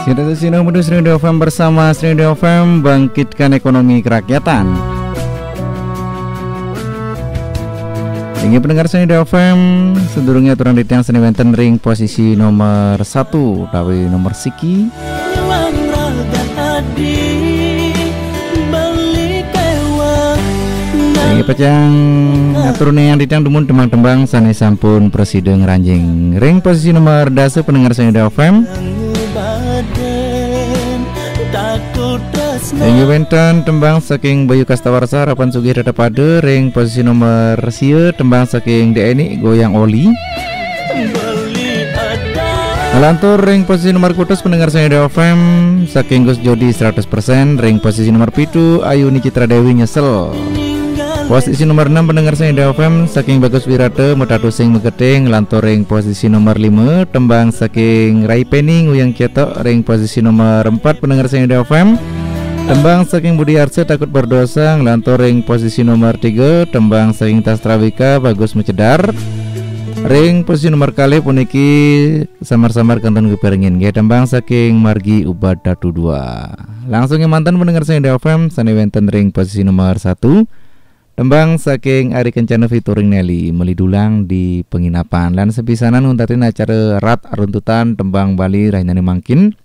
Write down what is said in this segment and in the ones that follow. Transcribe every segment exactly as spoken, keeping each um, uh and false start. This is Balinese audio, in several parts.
Sira sesino mudu Sri F M bersama Sri F M bangkitkan ekonomi kerakyatan. Inggih pendengar Sri F M, sedurunge aturang titiang sane wenten ring posisi nomor satu utawi nomor siki. Inggih pacang ngaturne titiang dumun tembang-tembang sane sampun prasida ngranjing ring posisi nomor dasa pendengar Sri F M. Inggih wenten tembang saking Bayu Kastawarsa, Harapan Sugih Tetapada, ring posisi nomor sia, tembang saking Dek Eni, Goyang Oli. Ngelantur ring posisi nomor kutus pendengar Sri F M, saking Gus Jodi, Seratus Persen, ring posisi nomor pitu, Ayuni Citra Dewi, Nyesel. Posisi nomor enam pendengar Sri F M, saking Bagus Wirata, Metatu Sing Megeting, ngelantur ring posisi nomor lima, tembang saking Rai Peni, Nguyang Cetok, ring posisi nomor empat pendengar Sri F M. Tembang saking Budi Arsa, Takut Berdosa, ngelantur ring posisi nomor tiga, tembang saking Tastrawika, Bagus Mecedar, ring posisi nomor kalih puniki samar-samar kantun kapiringin. Nggih, tembang saking Margi Ubad Tatu Dua. Langsung manten pendengar Sri F M sane wenten ring posisi nomor satu. Tembang saking Ari Kencana featuring Nelly, Meli Dulang di Penginapan. Lan sepisanan nguntatin acara Rat Runtutan Tembang Bali rahinane mangkin.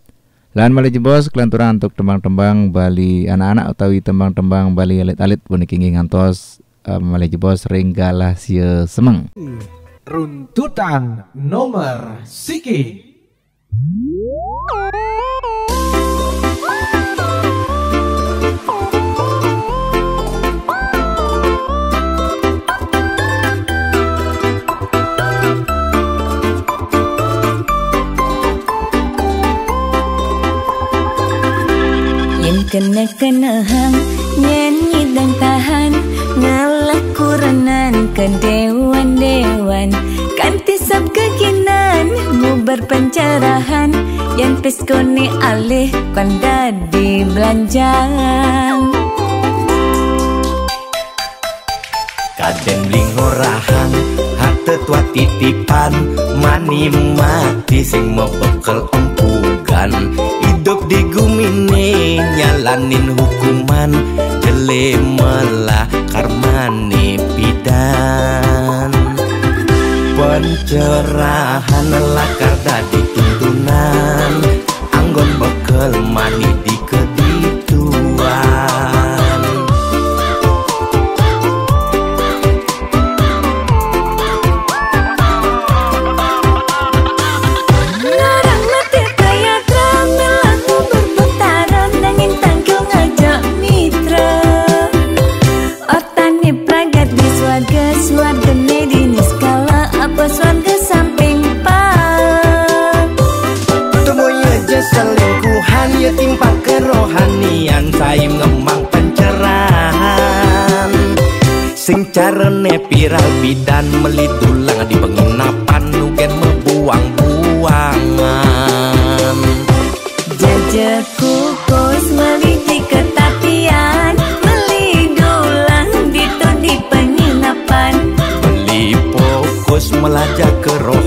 Lan malih jebos kalanturan antuk tembang-tembang Bali anak-anak utawi tembang-tembang Bali alit-alit puniki inggih ngantos, eh, malih jebos ring galah sia semeng. Runtutan nomor siki. Yen kena-kena hang, yen nyidang tahan, ngalah kurenan ke dewan-dewan. Kanti sab keginan, ngubar pencerahan, yen piskone alih, kan dadi belanjang. Kaden beli ngorahang, harta tua titipan, mani mati sing mabekel empugan. Idup di gumine, nyalanin hukuman, jele melah karmane pidan. Pencerahan lakar dadi tuntunan, anggon bekel mani di kedituan. Ngarang mati kaya drama lagu berputaran, nanging tangkil ngajak mitra. Ortane pragat di swarga, swargane di niskala, apa swarga samping pat. Temu ya je selingkuhan, ya timpal kerohanian, saim ngemang pencerahan. Sing carane piral bidan, meli tulang di penginapan, nugen mebuang-buangan. Jaja kukus meli di ketapian, meli dulang ditu di penginapan. Meli fokus melajah ke roh